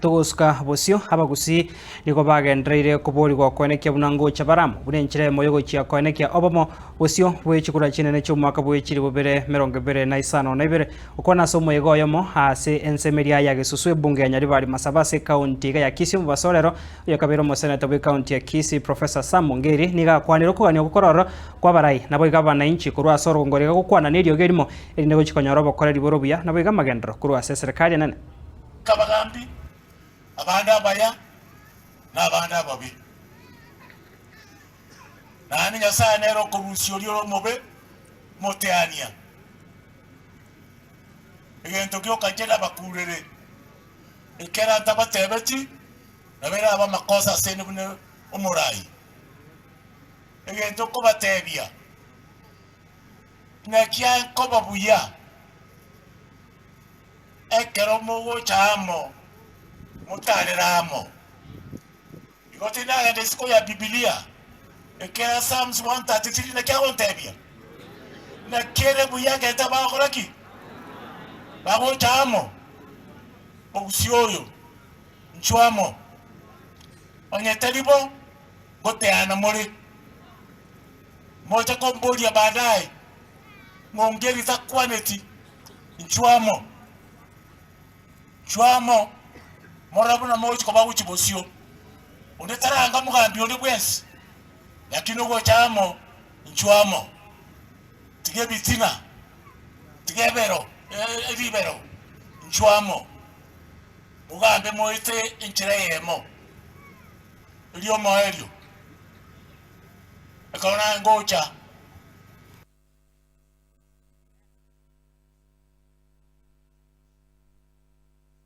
Togosuka bosio, abagusii nigo bagendereire koborigwa koenekia buna ngocha bare amo, buna enchera eyemo y'ogochia koenekia obomo bosio bwe chikura chinene chi'omwaka bwe chilifu bibere merongo ebere na isano na ibere. Okwana ase omoyega oyomo ase ensemo eria ya Gesusu ebunge ya Nyaribari Masaba ase ekaunti iga ya Kisii omobaso orero, oyokabere omoseneta bw'ekaunti ya Kisii Professor Sam Ongeri nigo akwanire okogania okwo kororo kw'abarai naboigo abanainchi korwa ase orogongo riga gokwana neriogi erimo erinde gochia konyora obokoreri bore obuya naboigo amagenderero korwa ase eserekari enene. Abagambi, abande abaya, na abande ababe. Naende Nyasae nere okorusia oria ore omobe omoteania. Egento gioka inche nabakurere, ekero ntabatebeti, nabo erabe amakosa asende buna omorai. Egento nkobatebia, naki nkoba buya. Ekero mogocha amo, motarere amo. Igo tindagenda isiko ya Bibilia, ekiagera Psalms 133 naki agontebia? Naki ere buya egento bagokora ki? Bagocha amo. Mogusii oyo, inchuo amo. Onye tari bo, ngoteana more. Moche komboria baadaye, ng'a ongeri takwaneti. Inchuo amo, inchuo amo, morore buna mogochia koba gochia bosio. Onde taranga omogambi onde bwensi, lakini ogocha amo, inchuo amo. Tiga ebitina, tiga ebero, ribero, inchuo amo, mogambe moete enchera eyemo, erio omoerio. Ekero naye ngocha.